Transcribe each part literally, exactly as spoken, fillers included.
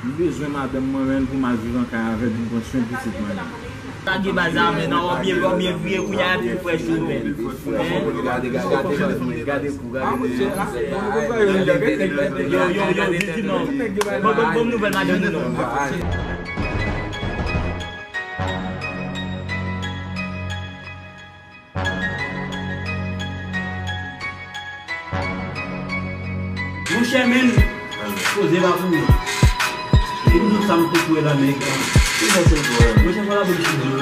M bezwen madanm mwen menm pou m al viv an kay avè l, pou m pran swen pitit mwen yo. Lage baz la, men non, w ap byen, w ap byen vire, kounye a epi w frèch ou menm. Gade, gade, gade, gade kou, gade kou. Yo, yo, yo, di, di non. Bon, bon, bon nouvèl, madanm ou non. Monchè, men, poze pa pou ou. E m di w sa m te kwè la, nèg. Monchè, fò la pou m sou dlo.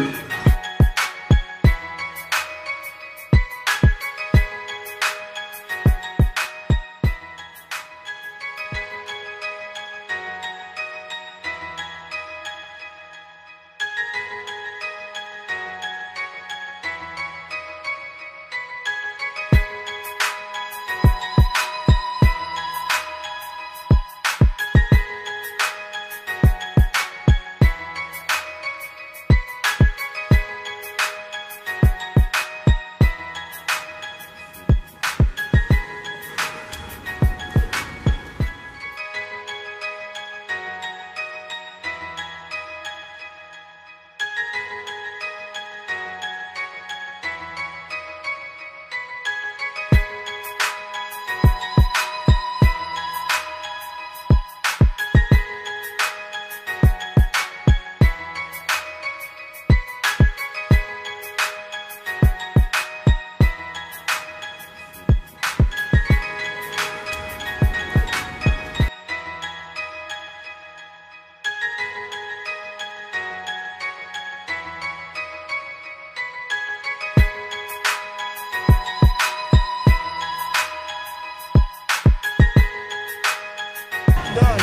Don,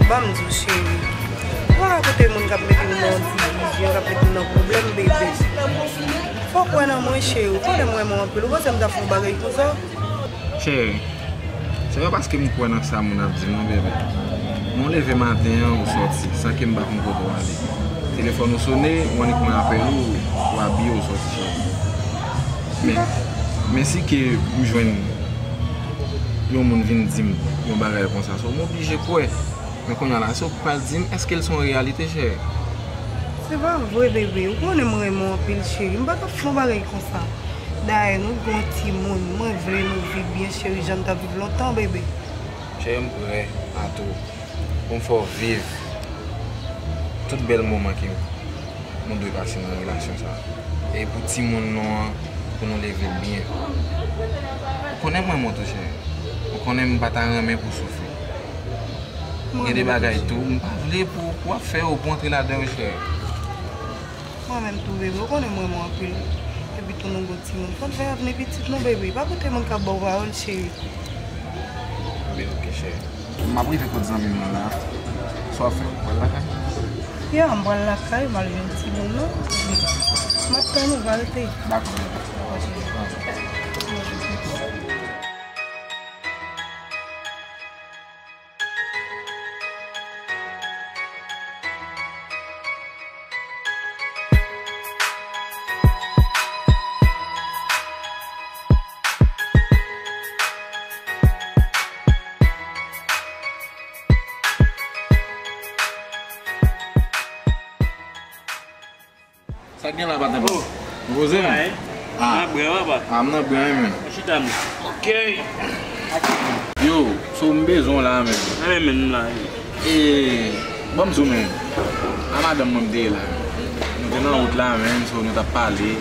ban m di w, cheri. Pa koute moun k ap mete m nan divizyon, k ap mete m nan pwoblèm, bebe. Fòk w kwè nan mwen, cheri. Ou konnen m renmen w anpil. Ou panse m t ap fè yon bagay konsa? Cheri, se pa paske m kwè nan sa moun ap di m non, bebe. Men w leve maten an, ou sòti, san ke m pa konn kote w ale. Telefòn ou sone, ou annik mwen apèl ou, ou abiye, ou sòti, cheri. Men, men si ke m jwenn yon moun vin di m yon bagay konsa, so, m oblije kwè. Men kounye a la, si w pral di m, èske l se yon reyalite, cheri? Se pa vre, bebe. Ou konnen m renmen w anpil, cheri. M pa t ap fè yon bagay konsa. Dayè, nou gon timoun. Mwen vle nou viv byen, cheri, jan n t ap viv lontan, bebe. Cheri, m prè a tou pou m fè w viv tout bèl moman ke nou dwe pase nan relasyon sa a. E pou timoun nou an, pou nou leve l byen. Ou konnen mwen, mon tou chè. Ou konnen m pa ta renmen pou w soufri. Gen de bagay tou, m pa vle pou, pou w ap fè yo, pou w antre ladan yo, chè. Mwen menm tou, bebe, ou konnen mwen, mwen anpil. Epi tou nou gon timoun. Fò n fè avni pitit nou, bebe. Pa koute moun k ap ba w pawòl, cheri. Anben, oke, chè. M ap rive kot zanmi m nan la. Sa w ap fè? W pral lakay? Ya, m pral lakay, m al jwenn timoun nan. M ap tann ou, Valte. Dakò, bebe. Dakò, cheri. Sa k gen la, patnè? Oh. Ou poze, men? Ah. Nan bren, papa. Ah, m nan bren, men. Chita, men. Ok. Yo, so m bezwen w la, men. Nan men, men, m la, men. E, ban m di w, men. A madanm mwen m te ye la. Nou te nan wout la, men, so nou t ap pale.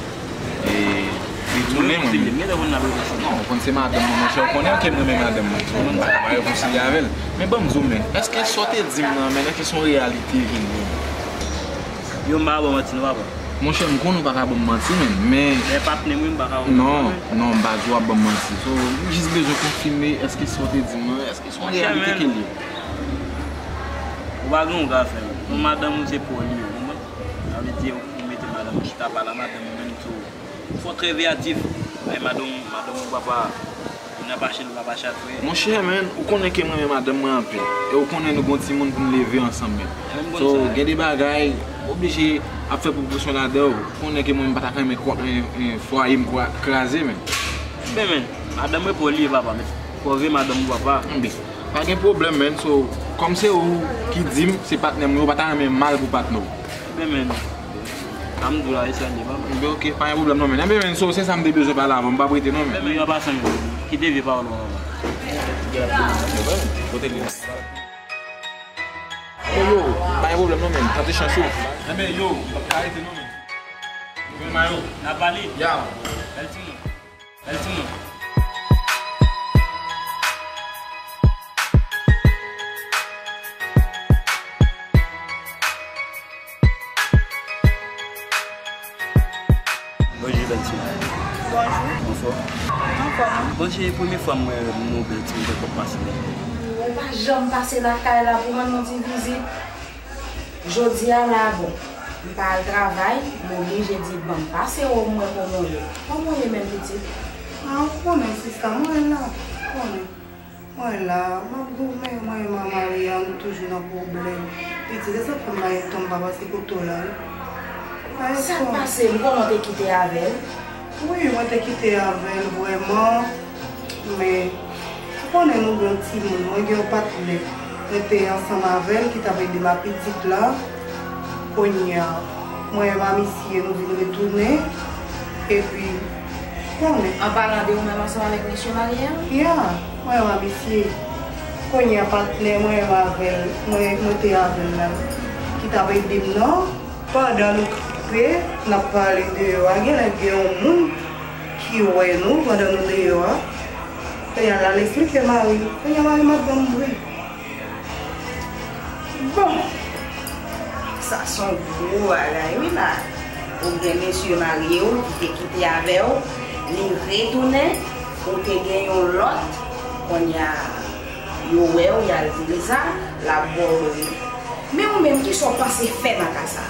E, li tounen, men. Non, ou konn se madanm mwen, monchè, ou konnen ke m renmen madanm mwen. So, m pa ka pa rekonsilye avè l. Men ban m di w, men, èske sa w te di m nan, men, èske se yon reyalite ke l ye? Yo, m pa ba w manti, non, papa. Monchè, m konnen ou pa ka ban m manti, men, men... Men patnè m, wi, m pa ka ban w manti, non, men. Non, m pa di w ap ban m manti. So, m jis bezwen konfime, èske sa w te di m nan, èske se yon reyalite ke l ye? Ou pa gen yon ka fè, men. Non, madanm ou se pou li, ou konprann? Sa vle di, ou mete madanm ou chita pale a madanm ou menm tou. Fò w trè veyatif. Ay, madanm, madanm ou papa, vin ap achte l, ou p ap achte ak frè. Monchè, men, ou konnen ke mwen renmen madanm mwen anpil. E ou konnen nou gon timoun pou n leve ansanm, men. So, gen de bagay, oblije ap fè prekosyon ladan yo. Ou konnen ke mwen, m pa ta ka renmen kwa-, en, en, fwaye m kwa-, kraze, men. Ben, men, madanm mwen pou li, papa, men. Fò w veye madanm ou, papa. Enben, pa gen pwoblèm, men. So, Kòm se ou ki di m se patnè m, ou pa ta renmen mal pou patnè w. Ebyen, men, a m di w la, e sa l ye, papa. Ebyen, ok, pa gen pwoblèm non, men. Ebyen, men, so, se sa m te bezwen pale avè w, m p ap rete non, men. Men, an pasan, men, kite vye pawòl ou an. Kote li? Ebyen, yo, pa gen pwoblèm non, men, tante chans ou. Ebyen, yo, m p ap ka rete non, men. Ebyen, mayo. N ap pale. Yaw. Bèl timoun. Bèl timoun. Bonjou, bèl timoun. Bonjou. Bonswa. Anfòm. Bon, se premye fwa m wè nou bèl timoun, fè kòk pase la. Ou pa janm pase lakay la pou rann nou ti vizit. Jodi a la, bon, m pa al travay, m oblije di, "Ban m pase wè w, m wè kòman w ye." Kòman w ye menm, pitit? A, ou konnen, sista, mwen la, ou konnen. Mwen la, m ap goumen, mwen menm ak Maria, nou toujou nan pwoblèm. Pitit, se sa k fè m pa gen tan, m pa pase kote w la, wi. Sa k pase m? Kòman w te kite avè l? Wi, mwen te kite avè l vrèman, men ou konnen nou gen yon timoun, mwen gen yon patnè. Mwen te ansanm avè l ki t ap ede m ak pitit la. Kounye a, mwen menm ak misye, nou vin retounen. Epi, konnen. An palan de ou menm ansanm avèk mesye marye a? Ya, mwen menm ak misye. Kounye a, patnè mwen menm avè l, mwen, mwen te avè l la, ki t ap ede m nan. Pandan nou kanpe, n ap pale deyò a, genlè gen yon moun ki wè nou pandan nou deyò a. Kounye a, l al esplike mari m. Kounye a, mari m ap ban m bri. Bon, sa se yon gwo bagay, wi, la. Ou gen mesye marye w ki te kite avè w, li retounen, ou te gen yon lòt, kounye a, yo wè w, y al di l sa, l ap ba w bri. Men ou menm, kisa w panse fè nan ka sa?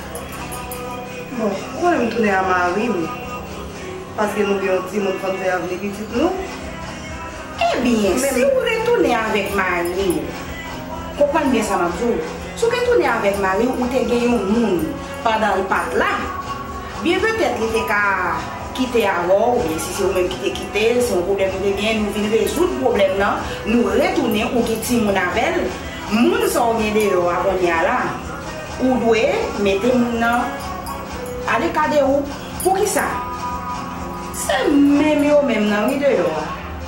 Bon, ou konnen m tounen a mari m, paske nou gen yon timoun, fò n fè avni pitit nou. Ebyen, si w retounen avèk mari w, konprann byen sa m ap di w, si w retounen avèk mari w, ou te gen yon moun pandan l pa t la, byen petèt li te ka kite avè w, oubyen si se ou menm ki te kite l, se yon pwoblèm nou te genyen, nou vin rezoud pwoblèm nan, nou retounen, ou gen timoun avè l, moun sa w gen deyò a kounye a la, ou dwe mete moun nan aleka de ou. Poukisa? Se menm yo menm nan wi deyò a.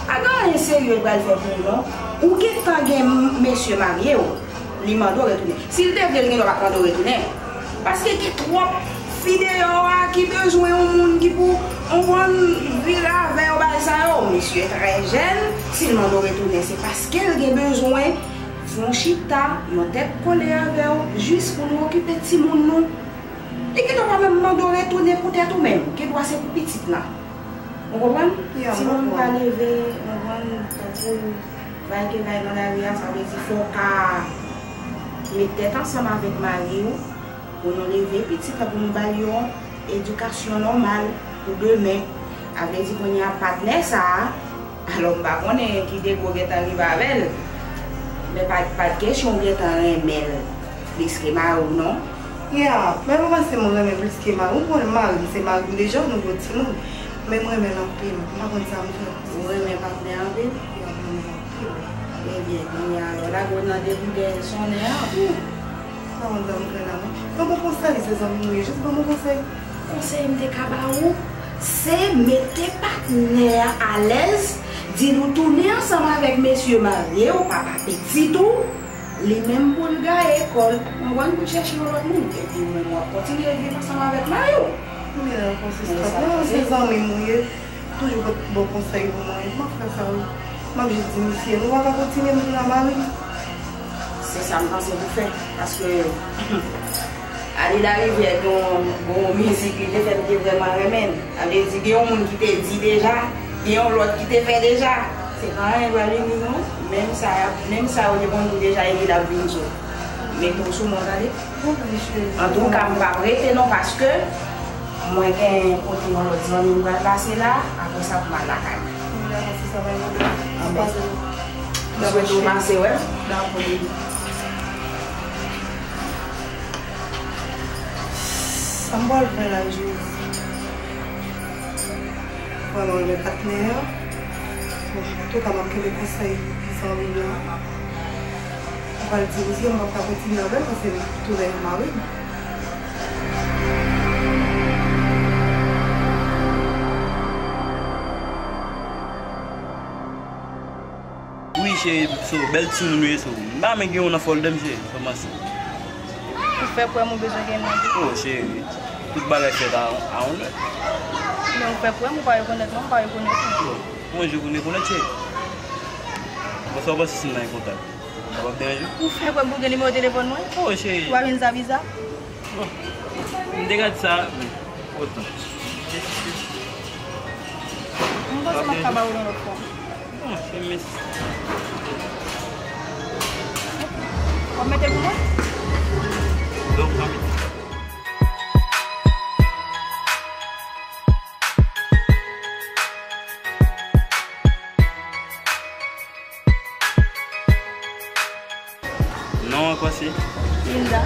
Pa gen anyen serye l pral fè pou ou non. Ou gentan gen m-, mesye marye w. Li mande w retounen. Si l te vle, l gen dwa pa t mande w retounen. Paske gen twòp fi deyò a ki bezwen yon moun ki pou, ou konprann, viv avè yo, bagay sa yo. Misye trè jèn, si l mande w retounen, se paske l gen bezwen fè yon chita, yon tèt kole avè w, jis pou nou okipe timoun nou. Li gen dwa pa menm mande w retounen pou tèt ou menm. Gen dwa se pou pitit lan. Ou konprann? Ya, m konprann. Timoun pa leve, ou konprann, tankou vay ke vay nan lari a, sa vle di fò w ka met tèt ansanm avèk mari w, pou nou leve pitit la, pou nou ba l yon edikasyon nòmal pou demen. A vle di kounye a patnè sa a, alò m pa konnen ki degre w gentan rive avè l, men pa, pa t kesyon w gentan renmen l plis ke mari w non. Ya, men pa paske mwen renmen plis ke mari w, ou konnen mari m se mari m deja, nou gen timoun. Men m renmen l anpil, m pa konn sa m fè. Ou renmen patnè anpil? Ya, m renmen l anpil. Ebyen, kounye a, alò, lage w nan degoutè sonnen an. Sa mwen ban m fè la non. Ban m yon konsèy, se zanmi m ou ye, jis ban m yon konsèy. Konsèy m te ka ba ou, se mete patnè a alèz, di l ou tounen ansanm avèk mesye marye w, papa pitit ou, li menm pou l gaye kò l, ou konprann, pou l chèche yon lòt moun. Epi ou menm w ap kontinye viv ansanm avèk mari w. Men la, konsistans. Mwen sa non, se zanmi m ou ye. Toujou pot bon konsèy pou mwen. M ap fè sa wi. M ap jis di misye, nou pa ka kontinye m tounen a mari m. Se sa m panse pou fè. Paske ale larivyè gen yon, gen yon mizik li te fè m te vrèman renmen l. Sa vle di gen yon moun ki te di deja, gen yon lòt ki te fè deja. Se pa anyen pral vini non. Menm sa, menm sa yo te konn di deja epi l ap vin sou. Mete w sou men w tande. Antouka, m p ap rete non, paske mwen gen kote yon lòt zanmi m pral pase la, apre sa pou m al lakay mwen. Dakò, si sa pa yon pwoblèm. Anben, m swete w pase wè m. Dakò, baby. Sa m pral fè la, Jezi? Vrèman, men patnè a. Bon, antouka, m ap kenbe konsèy zanmi m lan. Pral di Rosie, m p ap ka kontinye avè l paske m tounen mari m. Wi, cheri, so, bèl timoun ou ye, so. M pa menm gen yon nan folder m, cheri, kòmanse. Ou fè kwè m ou bezwen gen mwen tou? Oh, cheri, tout bagay fèt a, a yon lè. Men ou fè kwè m ou pa rekonèt mwen, m pa rekonèt ou. Bon, yon jou pou n rekonèt, cheri. Bon, sa w panse si m nan yon kontak? Sa p ap deranje w? Ou fè kwè m pou gen nimewo telefòn mwen? Oh, cheri. Ou pa jwenn sa biza? Bon. M te gad sa, men, otan. M panse m ap ka ba ou l yon lòt fwa. Bon, se mis. W ap mete l pou mwen? Donk, m ap mete. Non ankò se? Linda.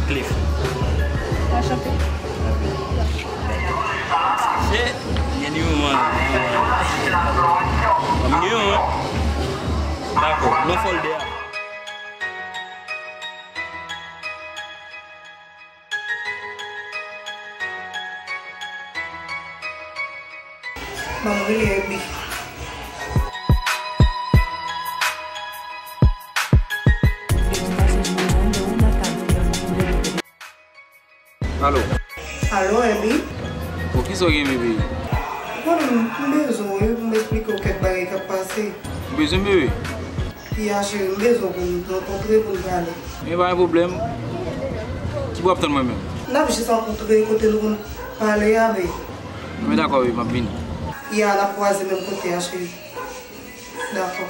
Cliff. Anchante. Shit, gen nimewo an. Ban m nimewo an. Dakò, nan folder a. Ban m rele Herbie. Alo. Alo, Herbie. Bon, kisa w gen, bebe? Bon, m bezwen w wi, pou m esplike w kèk bagay k ap pase. Ou bezwen m, bebe? Ya, cheri, m bezwen pou n rankontre, pou n pale. Men pa gen pwoblèm. Ki bò w ap tann mwen menm? N ap jis rankontre kote nou konn pale a, bebe. Men dakò, bebe, m ap vini. Ya, n ap kwaze menm kote a, cheri. Dakò.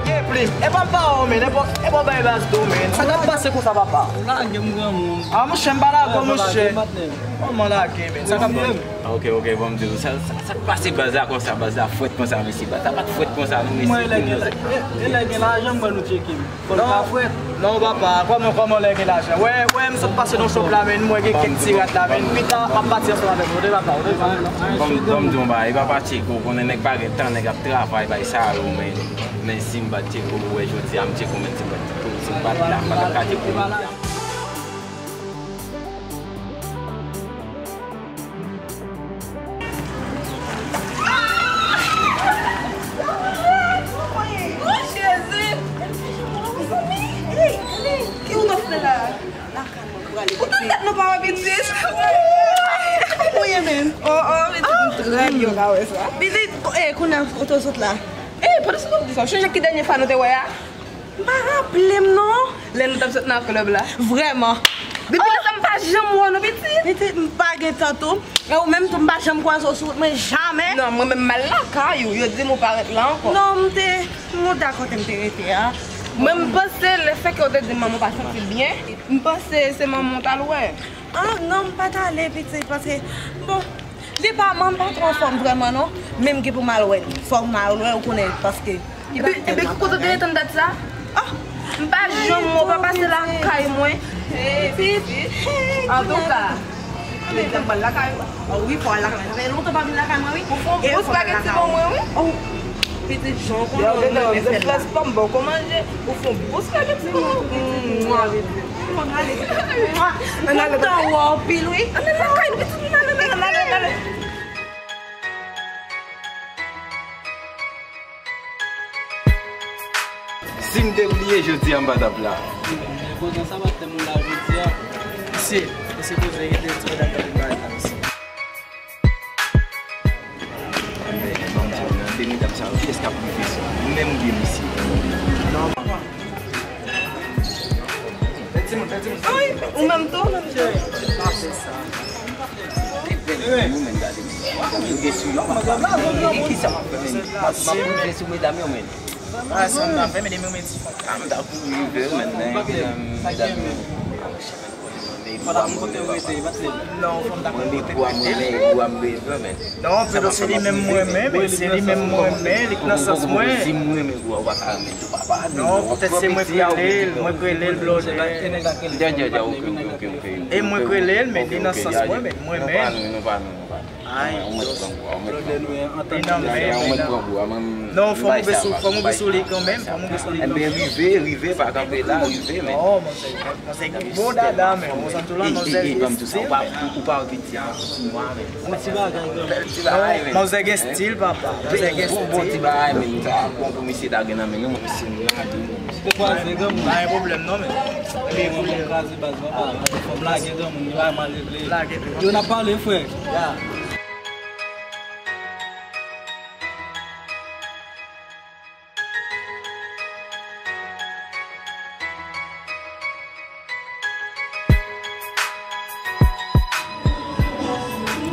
Ye plim, e pa pa w men, e pa, e pa bay baz do men. Sa k ap pase konsa, papa? Ou lage m, granmoun. A, monchè, m pa lage w, monchè. Kòman lage, men? Sa k ap pase? Ok, ok, bon, m di w, sa, sa, sa k pase baz la konsa, baz la frèt konsa, mesye, baz la pa t frèt konsa, non, mesye. Mwen, lè gen, lè, lè gen lajan, mwen, nou tcheke m. Fò l pa frèt. Non, papa, kòman, kòman lè gen lajan? Wè, wè, m sot pase nan shop la, men, m wè gen kèk ti rad la, men, pita, m ap pati ansanm avèk ou, de papa, ou de papa. Bon, bon, m di w, ba, e papa tcheke w, konnen nèg pa gen tan, nèg ap travay, bay sa yo, men, men si m pa t tcheke w, wè, jodi a, m tcheke w, men si m pa t, si m pa t la, m pa t ap ka tcheke w. Oh, Jezi! Mezanmi, hey, hey, ki ou t ap fè la? Lakay mwen prale. Ou t ap fè nou pa wè pitit? Ou ye menm? Oh, oh, pitit, m trè byen, ou ka wè sa. Pitit, eh, kounye a, kote w sot la? Eh, pandan se w ap di sa, ou chonje ki dènye fwa nou te wè a? M pa raple m non. Lè nou t ap sot nan klèb la. Vrèman. Depi lè sa m pa janm wè w non pitit. Pitit, m pa gen tan tou. E ou menm tou, m pa janm kwaze w sou wout mwen jamè. Non, mwen menm m al lakay ou, yo di m ou pa ret la ankò. Non, m te, m dakò te m te rete a. Mwen m panse lefètke w te di m manman w pa santi l byen, m panse se manman w t al wè. Ah, non, m pa t ale pitit, paske, bon, li pa, mwen m pa twò anfòm vrèman non, men m gen pou m al wè l. Fòk m al wè, ou konnen, paske li pa gen tan. Epi, epi ki kote w te rete nan dat sa? Ah! M pa janm wè w pa pase lakay mwen. Hey, pitit. Antouka, men m pral lakay ou. Ah wi, fò w al lakay mwen. Sa fè lontan w pa vin lakay mwen, wi. Ou fè yon bon espageti pou mwen, wi. Oh, pitit, jan w konnen mwen renmen fè l la. Ou fè yon bon espageti pou mwen. Mwa, pitit. Mwa. Kontan wè w anpil, wi. Ann al lakay nou, pitit, ann al, ann al, ann al, ann al. Si m te bliye jodi a, m pa t ap la. Men kontan sa pa t tèm ou la jodi a. Mesye, mesye, poze rete ti medam nan vin bay la, mesye. Anben, ban m di w, nan de medam sa yo, kiyès k ap rive sou ou? Ou menm oubyen misye? Non, papa. Ou menm tou? Cheri, pa fè sa. Ou menm gade. Ou gen sou yo, papa. Ki sa m ap fè, men? M ap, m ap rive sou medam yo, men. Ah, sa m ta fè, men demen men ti fon. Ah, m ta kouri rive, men, men, medam, medam yo. Non, Pedro, se li menm mwen renmen, men se li menm mwen renmen, li k nan sans mwen. Non, petèt se mwen k rele l, mwen k rele l blòdè. E mwen k rele l, men li nan sans mwen, men mwen renmen. Ay, li nan men, men nan. Non, fò m rive sou, fò m rive sou li kanmenm, fò m rive sou li kanmenm. Enben, rive, rive, pa kanpe la, rive, men. Non, mwen se, mwen se gwo dada, men mwen santi la, mwen se gwo stil, men. Ou pa, ou pa repete ankò sou mwa, men. Bon ti bagay, granmoun. Bèl ti bagay, men. Manzè gen stil, papa. Manzè gen stil. Bon, bon ti bagay, men. Sa bon pou misye ta gen nan men nou, men misye mwen a di nou. Te kwaze, granmoun. Pa gen pwoblèm, non, men. Li vle kraze baz, papa. Fò m lage, granmoun. Li pa mal regle. Lage, granmoun. Yo, n ap pale, frè. Ya.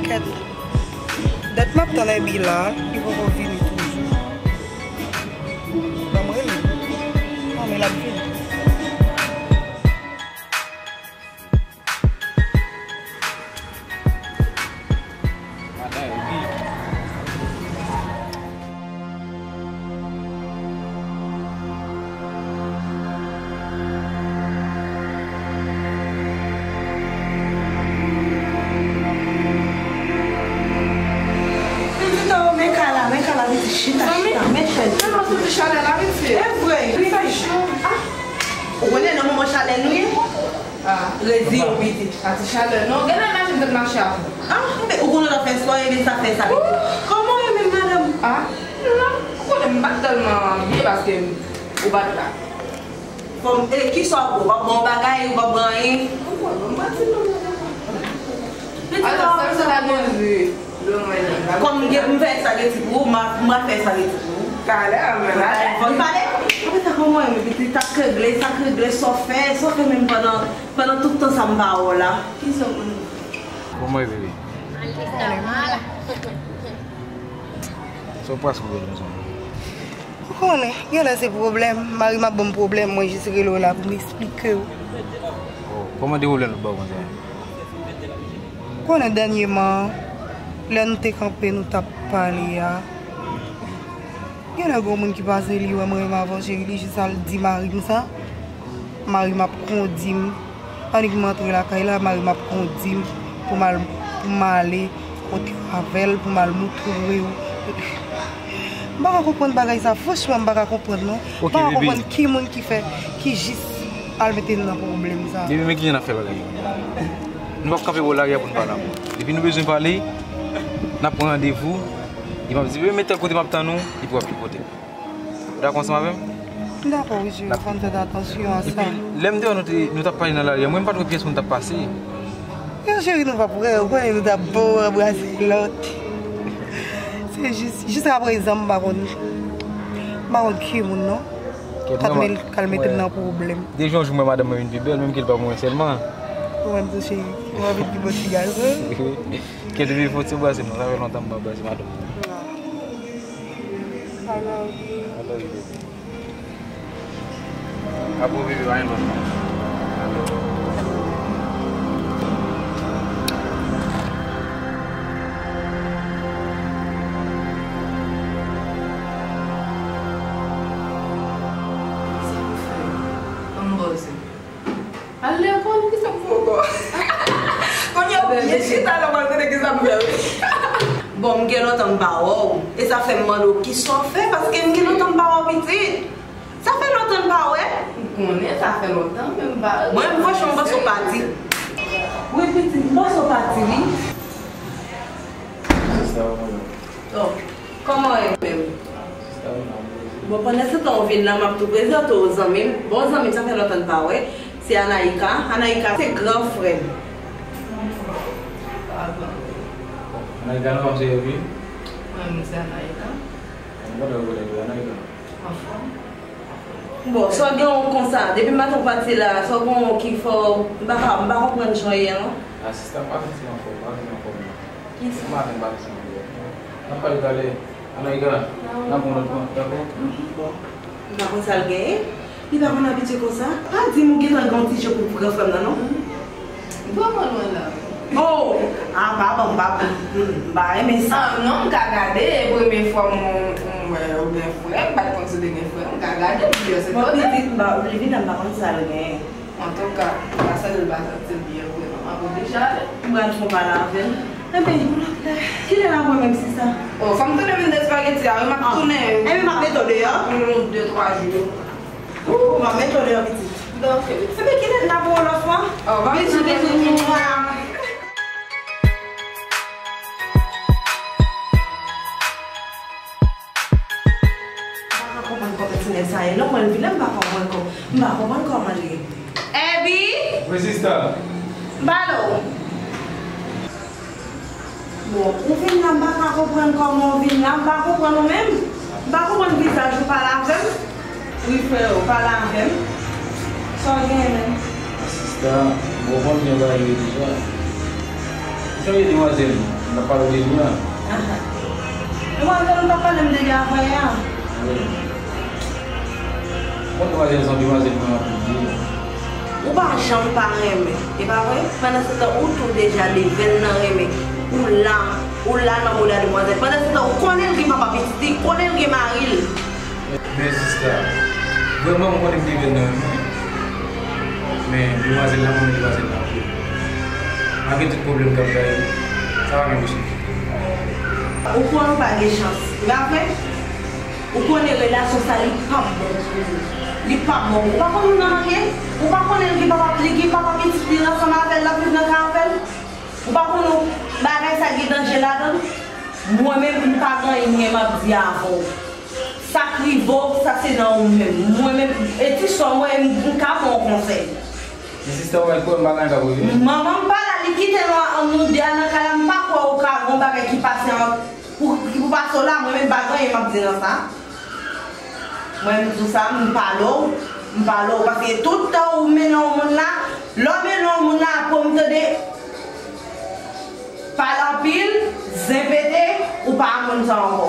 Kèt. Dat m ap tann Èbi la, li poko vini toujou. Ban m rele l. Non, men l ap vini. Men kay la, men kay la, pitit, chita, chita, men chèz. Tèlman soti chalè la, mesye. E vre, li fè cho. Ah. Ou konnen nan moman chalè nou ye? Ah. Rezi yo pitit. A ti chalè. Non, gen nan machin m t ap mache avè w. Ah, men ou konnen lè w fè spò, ebyen sa fè sa pitit. Kòman w ye menm, madanm? Ah, non, ou konnen m pa t tèlman byen paske ou pa t la. Fò m, e, kisa w ap pran? W ap pran yon bagay, w ap pran anyen? Ou konnen, m pa t di non, non, non. Pitit, atò, sèl sa la gen vi. Kòm gen pou m fè espageti pou ou, m a, m a fè espageti pou ou. Talè, mwen, talè. Fò n pale. Apre sa, kòman w ye, pitit? Sa k regle, sa k regle, sa w fè, sa w fè menm pandan, pandan tout tan sa m pa wè w la? Kisa w konn? Kòman w ye, bebe? Sa w pase pou bebe, mezanmi? Ou konnen, genlè se pwoblèm. Mari m ap ban m pwoblèm, mwen jis rele w la pou m eksplike w. Oh, kòman de pwoblèm l ba w konsa? Ou konnen dènyèman, lè nou te kanpe, nou t ap pale a, genlè gen yon moun ki pase, li wè mwen renmen avè w, cheri, li jis al di mari m sa. Mari m ap kondi m. Annik m antre lakay la, mari m ap kondi m pou m al, pou m ale kote avè l, pou m al moutre w. M pa ka konprann bagay sa, franchman, m pa ka konprann, non. M pa ka konprann ki moun ki fè, ki jis al mete m nan pwoblèm sa. Bebe, men kijan n ap fè bagay yo. Nou p ap kanpe bò lari a pou n pale ankò. Depi nou bezwen pale, n ap pran randevou, epi m ap di, bebe, men tèl kote m ap tann ou, epi w ap vin kote m. Ou dakò ansanm avè m? M dakò, wi, cheri, fò n fè atansyon a sa. Epi, lè m te wè nou te, nou t ap pale nan lari a, mwen, m pa t wè pyès moun t ap pase. Yo, cheri, nou p ap wè, ou konnen nou t ap bon anbrase lòt. Se jis, jiskaprezan, m pa konn, m pa konn ki moun, non. Kèt, k ap mete m nan pwoblèm. Depi yon jou, mwen, madanm mwen vin pi bèl, menm ke l pa mwen sèlman. Ou menm tou, cheri, ou anvi pi bon ti gason. Kèt, depi fò ti brase, non, sa fè lontan m pa brase madanm mwen. I love you. I love you, baby. Apo, baby, pa gen lòt non. Sa pou fè? Ann bòze. Al lekòl, kisa m fè ankò? Kounye a, ou byen chita la, w al tande kisa m fè, wi. Bon, m gen lontan m pa wè w. E sa fè m mande w kisa w fè, paske m gen lontan m pa wè w, pitit. Sa fè lontan n pa wè. M konnen, sa fè lontan, men m pa. Mwen, m franchman, m panse w pati. Wi, pitit, m panse w pati, wi. Sista, w konnen. Oh, kòman w ye menm? Bon, pandan se tan w vin la, m ap tou prezante w zanmi m. Bon, zanmi m, sa fè lontan n pa wè. Se Anaïka. Anaïka, se gran frè m. Anaïka, non, pa m se Yogi? Mwen, m se Anaïka. Mwen, mwen, mwen, Anaïka. Anfòm. Bon, sa w gen w konsa, depi maten w pati la, sa w gen w ki fè w, m pa ka, m pa konprann jan w ye, non. A, sista, m pa santi m anfòm, m pa santi m anfòm, non. Kisa? Maten m pa santi m anfòm. N ap pale talè. Anaïka, n ap pran lòt pwen, dakò? Bon. M pa konn sa l genyen. Li pa konn abitye konsa. Pa di m ou gentan gen yon ti je pou gran frè m nan, non. Vrèman lwen la. Oh! Ah, pa bon, pa bon. Mm, m pa renmen sa. Ah, non, m ka gade, e premye fwa m, m wè ou gen frè, m pa t konn si w te gen frè, m ka gade, m di se bon, pitit, m pa, li vin la, m pa konn sa l gen. Antouka, m pa santi l, pa santi l byen vre non. M ap oblije ale. M pral fè yon pale avè l. Enben, kilè n ap wè menm sista? Oh, fò m tounen vin de espageti a, wi, m ap tounen. Enben, m ap mete w deyò. Yon de twa jou. Ou, m ap mete w deyò, pitit. Enben, kilè n ap wè w lòt fwa? Oh, bizou, bizou. M pa ka konprann kòman ti nèg sa ye. Lè m wè l vin la, m pa konprann kò-, m pa konprann kòman l ye. Ebi? Wi, sista. M pale w. Bon, ou vin la, m pa ka konprann kòman w vin la, m pa konprann ou menm. M pa konprann vizaj ou, pale avè m. Wi, freo, pale avè m. Sa w genyen menm? Sista, bon, konn gen bagay yo deja. Ou sonje demwazèl m t ap pale w de li a? Aha. Demwazèl ou t ap pale m de li avanyè a? Wi. Bon, demwazèl sa, demwazèl mwen anpil wi. Ou pa janm pa renmen, e pa vre? Pandansetan, ou tou deja leve l nan renmen. Ou la, ou la nan bouda demwazèl. Pandansetan, ou konnen l gen papa pitit li, konnen l gen mari l. Men sista, vrèman m konnen m te bèl nan renmen. Men demwazèl la, m renmen demwazèl la anpil. Malgre tout pwoblèm k ap bay, sa pa gen bouch. Ou kwè ou pa gen chans, e pa vre? Ou konnen relasyon sa li p ap bon pou ou. Li p ap bon pou ou. Ou pa konn moun nan manke? Ou pa konnen li gen papa, li gen papa pitit li ansanm avè l, l ap viv nan kay avè l? Ou pa konnen bagay sa gen danje ladan l? Mwen menm, m pa gen anyen m ap di avè w. Sa k rive w, sa se nan ou menm. Mwen menm, e ti sè w, mwen, m ka ba w konsèy. Men sista, ou mèt kwè m pa gen anyen k ap rive. Manman m pa la, li kite nou, nou de a nan kay la, m pa kwè ou ka gen yon bagay ki pase an, pou, ki pou pase w la, mwen menm, m pa gen anyen m ap di nan sa. Mwen, m di w sa, m pale w, m pale w, paske tout tan ou mennen yon moun la, lè w mennen yon moun la, apre m tande, pale anpil, zen pete, ou pa moun sa ankò.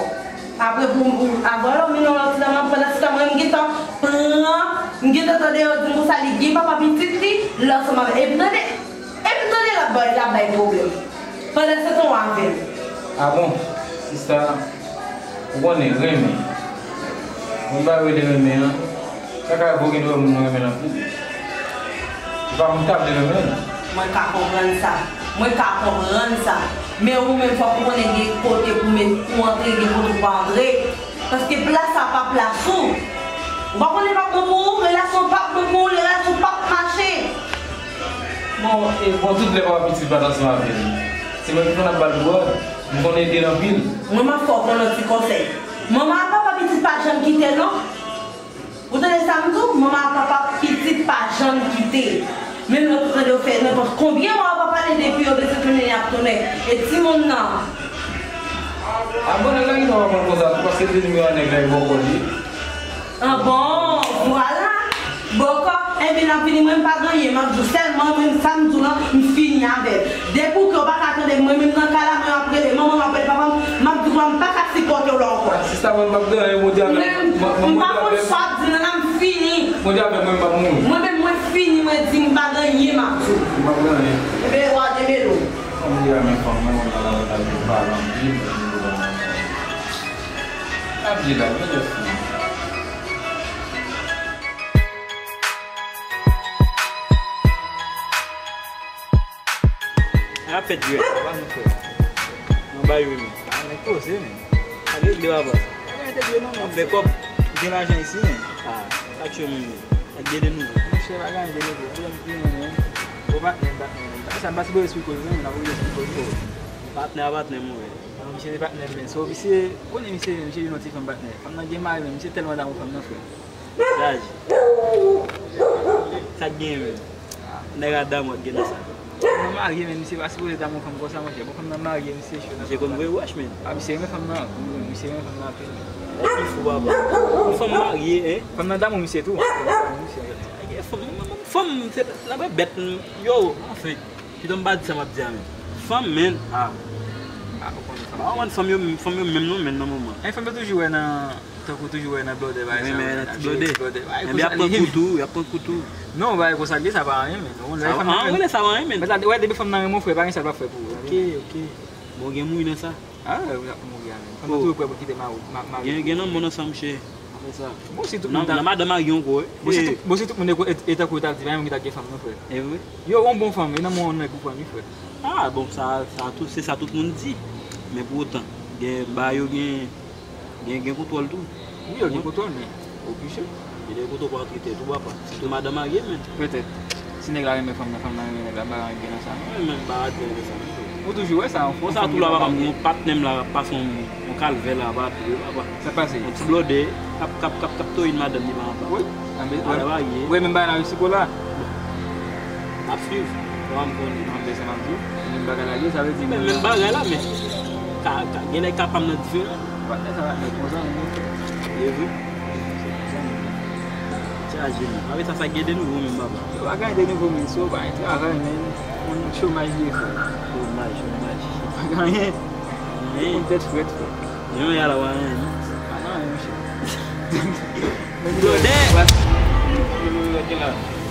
Apre pou ou, apre lè w mennen yon lòt ti dam nan, pandan se tan mwen m gentan pran, m gentan tande yo di m konsa li gen papa pitit li, l ansanm avè, epi tande, epi tande l ap bay, l ap bay pwoblèm. Pandan se tan w avè l. Ah bon, sista, ou konnen renmen. Mwen pa rele renmen an. Sa ka rive w gen dwa moun nan renmen l anpil. Se pa moun k ta vle renmen l. Mwen ka konprann sa. Mwen ka konprann sa. Men ou menm fòk ou konnen gen kote pou met, pou antre, gen kote ou pa antre. Paske plas sa pa plas ou. Ou pa konnen l p ap bon pou ou, relasyon p ap bon pou ou, relasyon p ap mache. Bon, e, bon, tout lè papa pitit pa t ansanm avè l. Se mwen ki konn ap ba l dwa, m konn ede l anpil. Mwen m ap fè w pran yon ti konsèy. Manman ak papa pitit pa janm kite l non. Ou tande sa m di w? Manman ak papa pitit pa janm kite. Menm lè ou tande yo fè nenpòt konbyen mwa yo pa pale depi yo bezwen tounen y ap tounen. E timoun nan? Ah bon, nèg la gentan konprann konsa tou, paske l te di m gen yon nèg la, e bòkò li ye. Ah bon, vwala. Bòkò, enben n ap vini, mwen m pa gen anyen m ap di w, sèlman mwen sa m di w lan, m fini avè l. Depi w ke w pa ka tande m, mwen menm nan kay la, mwen m ap rele manman m, m ap rele papa m, m ap di w m pa ka sipòte w la ankò. Ah, sista, mwen m p ap gen anyen, Bondye avè m. Mwen m pa konn sa w ap di nan la, m fini. Bondye avè mwen, m p ap mouri. Mwen menm, mwen fini, mwen di m pa gen anyen m ap di w. M p ap gen anyen. Enben, w a demele w. Fanm li a, men fanm nan, mwen nan lavantaj pou pale anpil. Ap di la, mwen lè fini. Sa ap fèt dirèk, pa nou fè. Nan bay wi men. A, nèg poze men. Sa regle papa. Pa gen entèvyou non, men. Fè kòb. Gen lajan isi men. A, sa tchwe moun yo. Nèg gen de nouvo. Monchè, pa gen anyen de nouvo. Pwoblèm ki gen men. Bon, patnè, patnè. Sa m pa sipoze esplike w, men, m ap esplike w. Patnè a patnè m, wi. Misye se patnè m, men. So, misye, konnen misye, misye jwenn yon ti fanm patnè. Fanm nan gen mari, men misye tèlman damou fanm nan, frè. Sa k genyen menm? Nèg a damou ak gen nan sa. Fanm nan marye, men misye pa sipoze damou fanm konsa, monchè. Bon, fanm nan marye, misye cho nan. Misye konn voye wòch, men. A, misye renmen fanm nan, wi, misye renmen fanm nan anpil. Nèg ki fou, papa. Yon fanm marye, en? Fanm nan damou misye tou. Fanm, fanm, se nan bèt, yo, anfen. Pito m pa di sa m ap di a menm. Fanm, men, a. Ou konn fanm. Ba, ou konn fanm yo, fanm yo menm non, men nan moman. E fanm yo toujou wè nan, tankou toujou wè nan blòdè, bagay sa yo, nan ti blòdè. Ebyen, y ap pran kou tou, y ap pran kou tou. Non, bagay konsa li, sa pa anyen, men. Ou konn lè fanm nan renmen. Sa pa anyen, men. Mèt la, wè, depi fanm nan renmen w, frè, pa gen sa l p ap fè pou ou. Ok, ok. Bon, gen mouri nan sa. Ah, w ap mouri a menm. Fanm nan toujou prè pou l kite mari. Gen, gen nan moun ansanm, chè. Apre sa. Bon, si tout moun ta. Nan madanm a gen yon gwo, wi. Bon, si tout, bon, si tout moun e, e, e tankou yo t ap di, pa gen moun ki t ap gen fanm, non, frè. E vre? Yo, yon bon fanm, e nan men yon nèg ou pran, wi, frè. Ah, bon, sa, sa, tout, se sa tout moun di. Men pou otan, gen, ba yo gen, gen, gen kontwòl tou. Wi, yo gen kontwòl, men. Oblije. Gen de kote w pa antre tèt ou, papa. Sitou madan marye, men. Petèt. Si nèg la renmen fanm nan, fanm nan renmen nèg la, m pa gen nan sa, non. Mwen menm, m pa antre nan sa, non. Ou toujou wè sa, yon fanm. Konsa tou la, papa, yon patnè m la pase yon, yon kalvè la, pa tou, papa. Sa pase? Yon ti blòdè, k ap, k ap, k ap, k ap toye madanm li pa anba. Wi. Anbe, wi. Ala bagay ye. Wi, menm bagay la, wi, siko la. Bon. M ap swiv. Kòman m konnen? Anbe, sa m ap di w. Menm bagay la, ye, sa vle di. Men, menm bagay la, men. Ka, ka, gen lè ka pa m nan diferan. Patnè sa va nèg konsa, men. Ye vre. Chaje non. Avèk sa, sa gen de nouvo menm, papa. Yo pa gen de nouvo, men, so, pa gen travay, men. Yon chomaj li ye, frè. Chomaj, chomaj. Pa gen anyen. Anyen. Yon tèt frèt, frè. Yon yal a anyen, non? Pa gen anyen, monchè. Blòdè! Wè. Yo, yo, yo, yo, yo, yo.